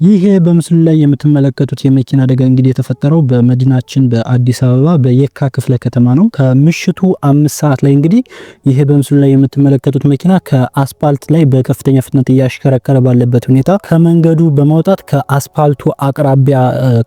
ይህ በምስሉ ላይ የምትመለከቱት የመኪና አደጋ እንግዲህ የተፈጠረው በመዲናችን በአዲስ አበባ በየካ ክፍለ ከተማ ነው። ከምሽቱ 5 ሰዓት ላይ እንግዲህ ይህ በምስሉ ላይ የምትመለከቱት መኪና ከአስፓልት ላይ በከፍተኛ ፍጥነት እያሽከረከረ ባለበት ሁኔታ ከመንገዱ በመውጣት ከአስፓልቱ አቅራቢያ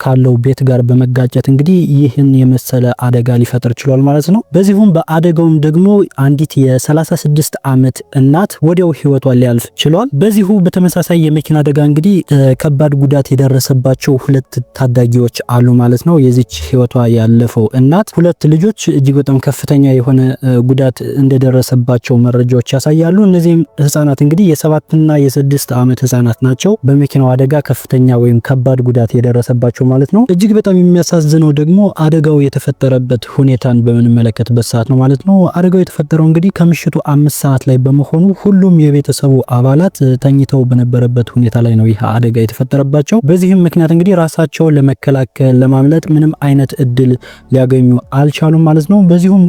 ካለው ቤት ጋር በመጋጨት እንግዲህ ይህን የመሰለ አደጋ ሊፈጥር ችሏል ማለት ነው። በዚሁም በአደጋውም ደግሞ አንዲት የ36 ዓመት እናት ወዲያው ህይወቷን ሊያልፍ ችሏል። በዚሁ በተመሳሳይ የመኪና አደጋ እንግዲህ ከባድ ጉዳት የደረሰባቸው ሁለት ታዳጊዎች አሉ ማለት ነው። የዚች ህይወቷ ያለፈው እናት ሁለት ልጆች እጅግ በጣም ከፍተኛ የሆነ ጉዳት እንደደረሰባቸው መረጃዎች ያሳያሉ። እነዚህም ህጻናት እንግዲህ የ7ና የ6 ዓመት ህጻናት ናቸው። በመኪናው አደጋ ከፍተኛ ወይም ከባድ ጉዳት የደረሰባቸው ማለት ነው። እጅግ በጣም የሚያሳዝነው ደግሞ አደጋው የተፈጠረበት ሁኔታን በምንመለከትበት ሰዓት ነው ማለት ነው። አደጋው የተፈጠረው እንግዲህ ከምሽቱ 5 ሰዓት ላይ በመሆኑ ሁሉም የቤተሰቡ አባላት ተኝተው በነበረበት ሁኔታ ላይ ነው ይህ አደጋ የተፈጠረባቸው። በዚህም ምክንያት እንግዲህ ራሳቸውን ለመከላከል፣ ለማምለጥ ምንም አይነት እድል ሊያገኙ አልቻሉም ማለት ነው። በዚሁም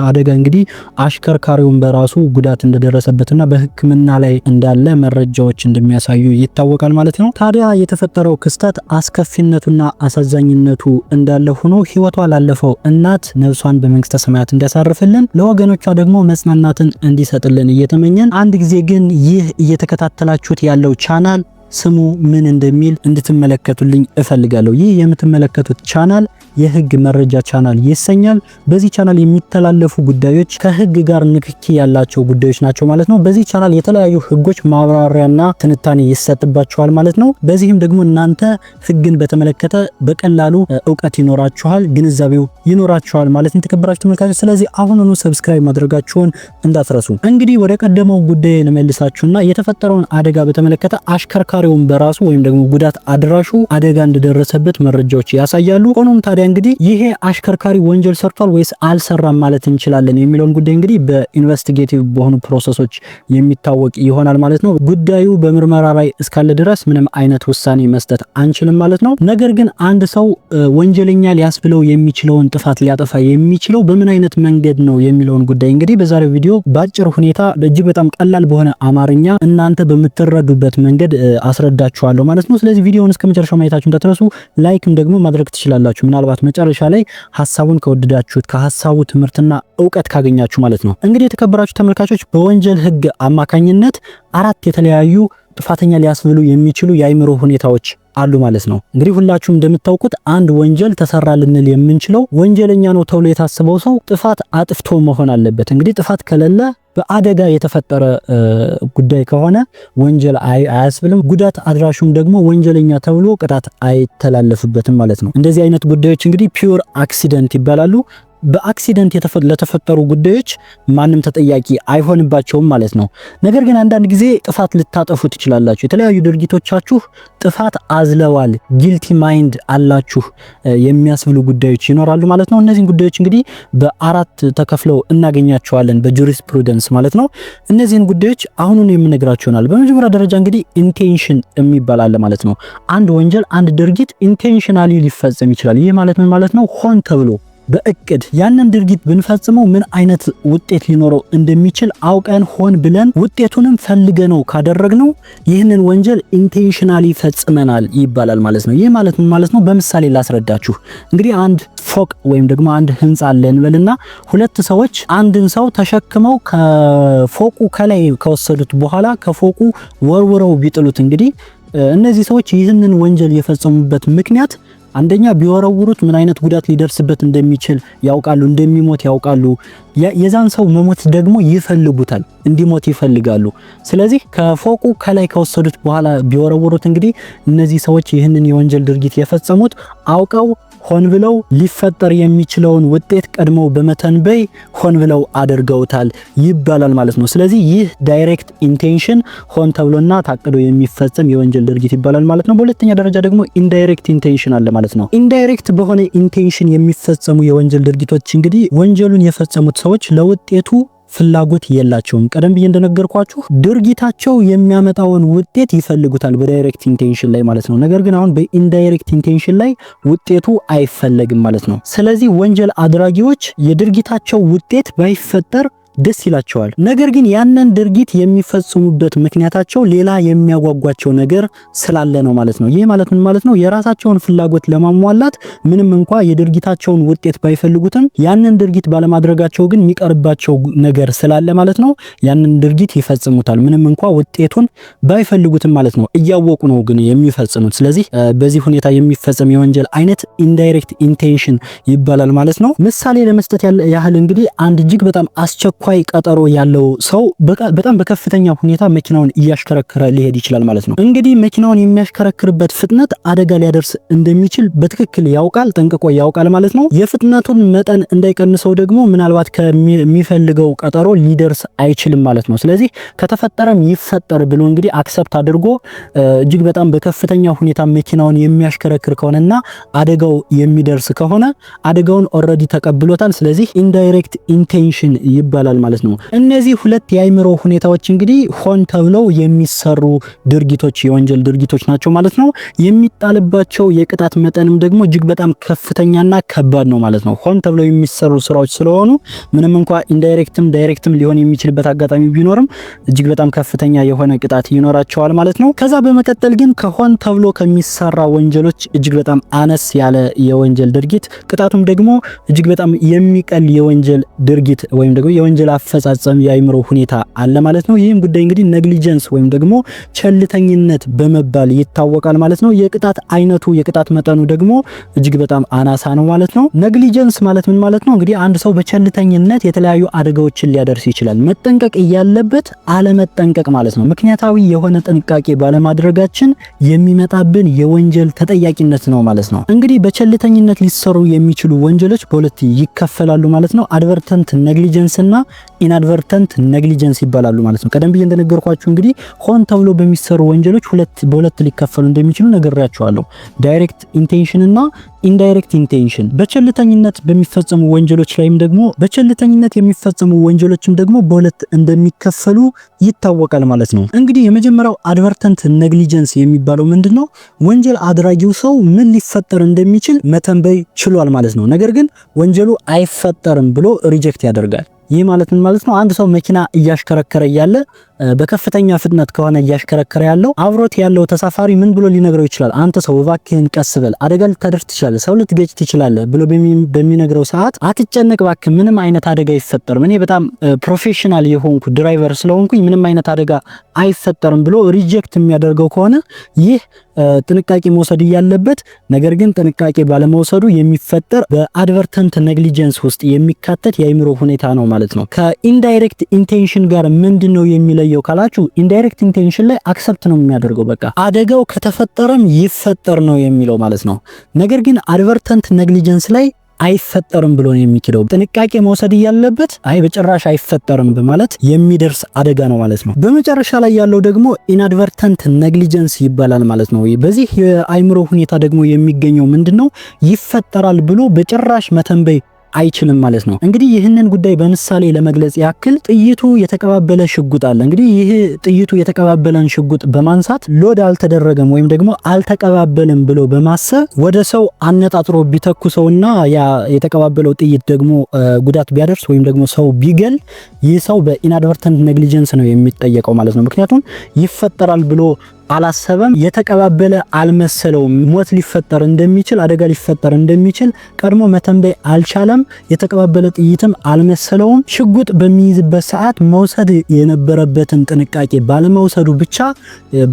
አደጋ እንግዲህ አሽከርካሪውን በራሱ ጉዳት እንደደረሰበትና በሕክምና ላይ እንዳለ መረጃዎች እንደሚያሳዩ ይታወቃል ማለት ነው። ታዲያ የተፈጠረው ክስተት አስከፊነቱና አሳዛኝነቱ እንዳለ ሆኖ ሕይወቷ ላለፈው እናት ነፍሷን በመንግስተ ሰማያት እንዲያሳርፍልን፣ ለወገኖቿ ደግሞ መጽናናትን እንዲሰጥልን እየተመኘን፣ አንድ ጊዜ ግን ይህ እየተከታተላችሁት ያለው ቻናል ስሙ ምን እንደሚል እንድትመለከቱልኝ እፈልጋለሁ። ይህ የምትመለከቱት ቻናል የህግ መረጃ ቻናል ይሰኛል። በዚህ ቻናል የሚተላለፉ ጉዳዮች ከህግ ጋር ንክኪ ያላቸው ጉዳዮች ናቸው ማለት ነው። በዚህ ቻናል የተለያዩ ህጎች ማብራሪያና ትንታኔ ይሰጥባቸዋል ማለት ነው። በዚህም ደግሞ እናንተ ህግን በተመለከተ በቀላሉ እውቀት ይኖራችኋል፣ ግንዛቤው ይኖራችኋል ማለት ነው። የተከበራችሁ ተመልካቾች፣ ስለዚህ አሁኑኑ subscribe ማድረጋችሁን እንዳትረሱ። እንግዲህ ወደ ቀደመው ጉዳይ ልመልሳችሁና የተፈጠረውን አደጋ በተመለከተ አሽከርካሪውን በራሱ ወይም ደግሞ ጉዳት አድራሹ አደጋ እንደደረሰበት መረጃዎች ያሳያሉ። ሆኖም ታዲያ እንግዲህ ይሄ አሽከርካሪ ወንጀል ሰርቷል ወይስ አልሰራም ማለት እንችላለን የሚለውን ጉዳይ እንግዲህ በ investigative በሆኑ process ኦች የሚታወቅ ይሆናል ማለት ነው። ጉዳዩ በምርመራ ላይ እስካለ ድረስ ምንም አይነት ውሳኔ መስጠት አንችልም ማለት ነው። ነገር ግን አንድ ሰው ወንጀለኛ ሊያስብለው የሚችለውን ጥፋት ሊያጠፋ የሚችለው በምን አይነት መንገድ ነው የሚለውን ጉዳይ እንግዲህ በዛሬው ቪዲዮ በአጭር ሁኔታ፣ እጅግ በጣም ቀላል በሆነ አማርኛ፣ እናንተ በምትረዱበት መንገድ አስረዳችኋለሁ ማለት ነው። ስለዚህ ቪዲዮውን እስከ መጨረሻው ማየታችሁ እንዳትረሱ፣ like ም ደግሞ ማድረግ ትችላላችሁ። ምናልባት መጨረሻ ላይ ሀሳቡን ከወደዳችሁት፣ ከሀሳቡ ትምህርትና እውቀት ካገኛችሁ ማለት ነው። እንግዲህ የተከበራችሁ ተመልካቾች፣ በወንጀል ሕግ አማካኝነት አራት የተለያዩ ጥፋተኛ ሊያስብሉ የሚችሉ የአይምሮ ሁኔታዎች አሉ ማለት ነው። እንግዲህ ሁላችሁም እንደምታውቁት አንድ ወንጀል ተሰራ ልንል የምንችለው ወንጀለኛ ነው ተብሎ የታሰበው ሰው ጥፋት አጥፍቶ መሆን አለበት። እንግዲህ ጥፋት ከሌለ፣ በአደጋ የተፈጠረ ጉዳይ ከሆነ ወንጀል አያስብልም። ጉዳት አድራሹም ደግሞ ወንጀለኛ ተብሎ ቅጣት አይተላለፍበትም ማለት ነው። እንደዚህ አይነት ጉዳዮች እንግዲህ pure accident ይባላሉ። በ accident ለተፈጠሩ ጉዳዮች ማንም ተጠያቂ አይሆንባቸውም ማለት ነው። ነገር ግን አንዳንድ ጊዜ ጥፋት ልታጠፉ ትችላላችሁ። የተለያዩ ድርጊቶቻችሁ ጥፋት አዝለዋል፣ guilty mind አላችሁ የሚያስብሉ ጉዳዮች ይኖራሉ ማለት ነው። እነዚህን ጉዳዮች እንግዲህ በአራት ተከፍለው እናገኛቸዋለን በ jurisprudence ማለት ነው። እነዚህን ጉዳዮች አሁኑኑ የምነግራችሁ ይሆናል። በመጀመሪያ ደረጃ እንግዲህ intention የሚባል አለ ማለት ነው። አንድ ወንጀል፣ አንድ ድርጊት intentionally ሊፈጸም ይችላል። ይህ ማለት ምን ማለት ነው? ሆን ተብሎ በእቅድ ያንን ድርጊት ብንፈጽመው ምን አይነት ውጤት ሊኖረው እንደሚችል አውቀን፣ ሆን ብለን፣ ውጤቱንም ፈልገነው ካደረግነው ይህንን ወንጀል intentionally ፈጽመናል ይባላል ማለት ነው። ይህ ማለት ምን ማለት ነው? በምሳሌ ላስረዳችሁ። እንግዲህ አንድ ፎቅ ወይም ደግሞ አንድ ህንፃ አለ እንበልና ሁለት ሰዎች አንድን ሰው ተሸክመው ከፎቁ ከላይ ከወሰዱት በኋላ ከፎቁ ወርውረው ቢጥሉት፣ እንግዲህ እነዚህ ሰዎች ይህንን ወንጀል የፈጸሙበት ምክንያት አንደኛ ቢወረውሩት ምን አይነት ጉዳት ሊደርስበት እንደሚችል ያውቃሉ፣ እንደሚሞት ያውቃሉ። የዛን ሰው መሞት ደግሞ ይፈልጉታል፣ እንዲሞት ይፈልጋሉ። ስለዚህ ከፎቁ ከላይ ከወሰዱት በኋላ ቢወረውሩት እንግዲህ እነዚህ ሰዎች ይህንን የወንጀል ድርጊት የፈጸሙት አውቀው፣ ሆን ብለው፣ ሊፈጠር የሚችለውን ውጤት ቀድመው በመተንበይ ሆን ብለው አድርገውታል ይባላል ማለት ነው። ስለዚህ ይህ direct intention፣ ሆን ተብሎና ታቅዶ የሚፈጸም የወንጀል ድርጊት ይባላል ማለት ነው። በሁለተኛ ደረጃ ደግሞ indirect intention አለ ማለት ነው። Indirect በሆነ intention የሚፈጸሙ የወንጀል ድርጊቶች እንግዲህ ወንጀሉን የፈጸሙት ሰዎች ለውጤቱ ፍላጎት የላቸውም። ቀደም ብዬ እንደነገርኳችሁ ድርጊታቸው የሚያመጣውን ውጤት ይፈልጉታል በ direct intention ላይ ማለት ነው። ነገር ግን አሁን በ indirect intention ላይ ውጤቱ አይፈለግም ማለት ነው። ስለዚህ ወንጀል አድራጊዎች የድርጊታቸው ውጤት ባይፈጠር ደስ ይላቸዋል። ነገር ግን ያንን ድርጊት የሚፈጽሙበት ምክንያታቸው ሌላ የሚያጓጓቸው ነገር ስላለ ነው ማለት ነው። ይህ ማለት ምን ማለት ነው? የራሳቸውን ፍላጎት ለማሟላት ምንም እንኳ የድርጊታቸውን ውጤት ባይፈልጉትም ያንን ድርጊት ባለማድረጋቸው ግን የሚቀርባቸው ነገር ስላለ ማለት ነው ያንን ድርጊት ይፈጽሙታል። ምንም እንኳ ውጤቱን ባይፈልጉትም ማለት ነው። እያወቁ ነው ግን የሚፈጽሙት። ስለዚህ በዚህ ሁኔታ የሚፈጸም የወንጀል አይነት indirect intention ይባላል ማለት ነው። ምሳሌ ለመስጠት ያህል እንግዲህ አንድ እጅግ በጣም አስቸኳይ ቀጠሮ ያለው ሰው በጣም በከፍተኛ ሁኔታ መኪናውን እያሽከረከረ ሊሄድ ይችላል ማለት ነው። እንግዲህ መኪናውን የሚያሽከረክርበት ፍጥነት አደጋ ሊያደርስ እንደሚችል በትክክል ያውቃል፣ ጠንቅቆ ያውቃል ማለት ነው። የፍጥነቱን መጠን እንዳይቀንሰው ደግሞ ምናልባት ከሚፈልገው ቀጠሮ ሊደርስ አይችልም ማለት ነው። ስለዚህ ከተፈጠረም ይፈጠር ብሎ እንግዲህ accept አድርጎ እጅግ በጣም በከፍተኛ ሁኔታ መኪናውን የሚያሽከረክር ከሆነና አደጋው የሚደርስ ከሆነ አደጋውን already ተቀብሎታል። ስለዚህ indirect intention ይባላል ማለት ነው። እነዚህ ሁለት የአይምሮ ሁኔታዎች እንግዲህ ሆን ተብለው የሚሰሩ ድርጊቶች፣ የወንጀል ድርጊቶች ናቸው ማለት ነው። የሚጣልባቸው የቅጣት መጠንም ደግሞ እጅግ በጣም ከፍተኛና ከባድ ነው ማለት ነው። ሆን ተብለው የሚሰሩ ስራዎች ስለሆኑ ምንም እንኳ indirect ም direct ም ሊሆን የሚችልበት አጋጣሚ ቢኖርም እጅግ በጣም ከፍተኛ የሆነ ቅጣት ይኖራቸዋል ማለት ነው። ከዛ በመቀጠል ግን ከሆን ተብሎ ከሚሰራ ወንጀሎች እጅግ በጣም አነስ ያለ የወንጀል ድርጊት፣ ቅጣቱም ደግሞ እጅግ በጣም የሚቀል የወንጀል ድርጊት ወይም ደግሞ የወንጀል አፈጻጸም የአይምሮ ሁኔታ አለ ማለት ነው። ይህም ጉዳይ እንግዲህ negligence ወይም ደግሞ ቸልተኝነት በመባል ይታወቃል ማለት ነው። የቅጣት አይነቱ፣ የቅጣት መጠኑ ደግሞ እጅግ በጣም አናሳ ነው ማለት ነው። Negligence ማለት ምን ማለት ነው? እንግዲህ አንድ ሰው በቸልተኝነት የተለያዩ አደጋዎችን ሊያደርስ ይችላል። መጠንቀቅ እያለበት አለመጠንቀቅ ማለት ነው። ምክንያታዊ የሆነ ጥንቃቄ ባለማድረጋችን የሚመጣብን የወንጀል ተጠያቂነት ነው ማለት ነው። እንግዲህ በቸልተኝነት ሊሰሩ የሚችሉ ወንጀሎች በሁለት ይከፈላሉ ማለት ነው። Advertent negligence እና inadvertent negligence ይባላሉ ማለት ነው። ቀደም ብዬ እንደነገርኳችሁ እንግዲህ ሆን ተብሎ በሚሰሩ ወንጀሎች በሁለት ሊከፈሉ እንደሚችሉ ነግሬያችኋለሁ። Direct intention እና indirect intention። በቸልተኝነት በሚፈጸሙ ወንጀሎች ላይም ደግሞ፣ በቸልተኝነት የሚፈጸሙ ወንጀሎችም ደግሞ በሁለት እንደሚከፈሉ ይታወቃል ማለት ነው። እንግዲህ የመጀመሪያው advertent negligence የሚባለው ምንድነው? ወንጀል አድራጊው ሰው ምን ሊፈጠር እንደሚችል መተንበይ ችሏል ማለት ነው። ነገር ግን ወንጀሉ አይፈጠርም ብሎ reject ያደርጋል። ይህ ማለት ምን ማለት ነው? አንድ ሰው መኪና እያሽከረከረ እያለ፣ በከፍተኛ ፍጥነት ከሆነ እያሽከረከረ ያለው፣ አብሮት ያለው ተሳፋሪ ምን ብሎ ሊነግረው ይችላል? "አንተ ሰው እባክህን ቀስ በል፣ አደጋ ልታደርስ ትችላለህ፣ ሰው ልትገጭ ትችላለህ" ብሎ በሚነግረው ሰዓት "አትጨነቅ እባክህ፣ ምንም አይነት አደጋ አይፈጠርም፣ እኔ በጣም professional የሆንኩ driver ስለሆንኩኝ ምንም አይነት አደጋ አይፈጠርም" ብሎ reject የሚያደርገው ከሆነ ይህ ጥንቃቄ መውሰድ እያለበት ነገር ግን ጥንቃቄ ባለመውሰዱ የሚፈጠር በ advertent negligence ውስጥ የሚካተት የአይምሮ ሁኔታ ነው ማለት ነው። ከ indirect intention ጋር ምንድን ነው የሚለየው ካላችሁ፣ indirect intention ላይ accept ነው የሚያደርገው። በቃ አደጋው ከተፈጠረም ይፈጠር ነው የሚለው ማለት ነው። ነገር ግን advertent negligence ላይ አይፈጠርም ብሎ ነው የሚክደው። ጥንቃቄ መውሰድ እያለበት አይ በጭራሽ አይፈጠርም በማለት የሚደርስ አደጋ ነው ማለት ነው። በመጨረሻ ላይ ያለው ደግሞ inadvertent negligence ይባላል ማለት ነው። በዚህ የአይምሮ ሁኔታ ደግሞ የሚገኘው ምንድነው? ይፈጠራል ብሎ በጭራሽ መተንበይ አይችልም ማለት ነው። እንግዲህ ይህንን ጉዳይ በምሳሌ ለመግለጽ ያክል ጥይቱ የተቀባበለ ሽጉጥ አለ። እንግዲህ ይህ ጥይቱ የተቀባበለን ሽጉጥ በማንሳት load አልተደረገም ወይም ደግሞ አልተቀባበለም ብሎ በማሰብ ወደ ሰው አነጣጥሮ ቢተኩሰውና ያ የተቀባበለው ጥይት ደግሞ ጉዳት ቢያደርስ ወይም ደግሞ ሰው ቢገል ይህ ሰው በ inadvertent negligence ነው የሚጠየቀው ማለት ነው። ምክንያቱም ይፈጠራል ብሎ አላሰበም። የተቀባበለ አልመሰለውም። ሞት ሊፈጠር እንደሚችል፣ አደጋ ሊፈጠር እንደሚችል ቀድሞ መተንበይ አልቻለም። የተቀባበለ ጥይትም አልመሰለውም። ሽጉጥ በሚይዝበት ሰዓት መውሰድ የነበረበትን ጥንቃቄ ባለመውሰዱ ብቻ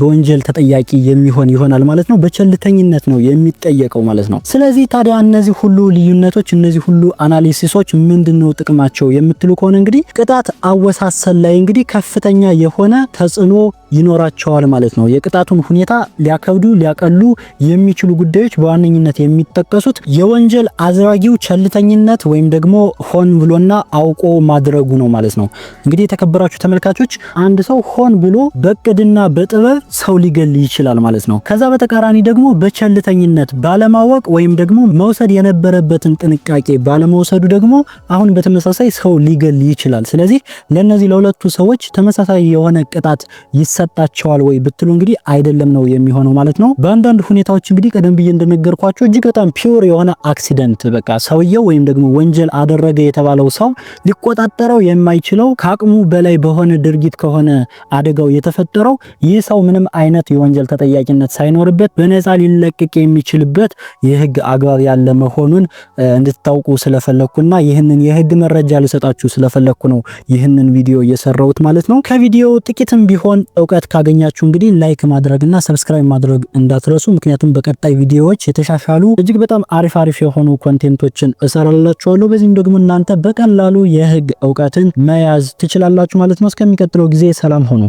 በወንጀል ተጠያቂ የሚሆን ይሆናል ማለት ነው። በቸልተኝነት ነው የሚጠየቀው ማለት ነው። ስለዚህ ታዲያ እነዚህ ሁሉ ልዩነቶች፣ እነዚህ ሁሉ analysis ኦች ምንድነው ጥቅማቸው የምትሉ ከሆነ፣ እንግዲህ ቅጣት አወሳሰን ላይ እንግዲህ ከፍተኛ የሆነ ተጽዕኖ ይኖራቸዋል ማለት ነው። የቅጣቱን ሁኔታ ሊያከብዱ ሊያቀሉ የሚችሉ ጉዳዮች በዋነኝነት የሚጠቀሱት የወንጀል አድራጊው ቸልተኝነት ወይም ደግሞ ሆን ብሎና አውቆ ማድረጉ ነው ማለት ነው። እንግዲህ የተከበራችሁ ተመልካቾች፣ አንድ ሰው ሆን ብሎ በእቅድና በጥበብ ሰው ሊገል ይችላል ማለት ነው። ከዛ በተቃራኒ ደግሞ በቸልተኝነት፣ ባለማወቅ ወይም ደግሞ መውሰድ የነበረበትን ጥንቃቄ ባለመውሰዱ ደግሞ አሁን በተመሳሳይ ሰው ሊገል ይችላል። ስለዚህ ለነዚህ ለሁለቱ ሰዎች ተመሳሳይ የሆነ ቅጣት ይሰጣል። ይሰጣቸዋል ወይ ብትሉ እንግዲህ አይደለም ነው የሚሆነው ማለት ነው። በአንዳንድ ሁኔታዎች እንግዲህ ቀደም ብዬ እንደነገርኳችሁ እጅግ በጣም pure የሆነ accident፣ በቃ ሰውየው ወይም ደግሞ ወንጀል አደረገ የተባለው ሰው ሊቆጣጠረው የማይችለው ከአቅሙ በላይ በሆነ ድርጊት ከሆነ አደጋው የተፈጠረው፣ ይህ ሰው ምንም አይነት የወንጀል ተጠያቂነት ሳይኖርበት በነፃ ሊለቀቅ የሚችልበት የህግ አግባብ ያለ መሆኑን እንድታውቁ ስለፈለኩና ይህንን የህግ መረጃ ልሰጣችሁ ስለፈለኩ ነው ይህንን ቪዲዮ እየሰራሁት ማለት ነው። ከቪዲዮ ጥቂትም ቢሆን እውቀት ካገኛችሁ እንግዲህ like ማድረግና subscribe ማድረግ እንዳትረሱ። ምክንያቱም በቀጣይ ቪዲዮዎች የተሻሻሉ እጅግ በጣም አሪፍ አሪፍ የሆኑ content ኦችን እሰራላችኋለሁ። በዚህም ደግሞ እናንተ በቀላሉ የህግ እውቀትን መያዝ ትችላላችሁ ማለት ነው። እስከሚቀጥለው ጊዜ ሰላም ሁኑ።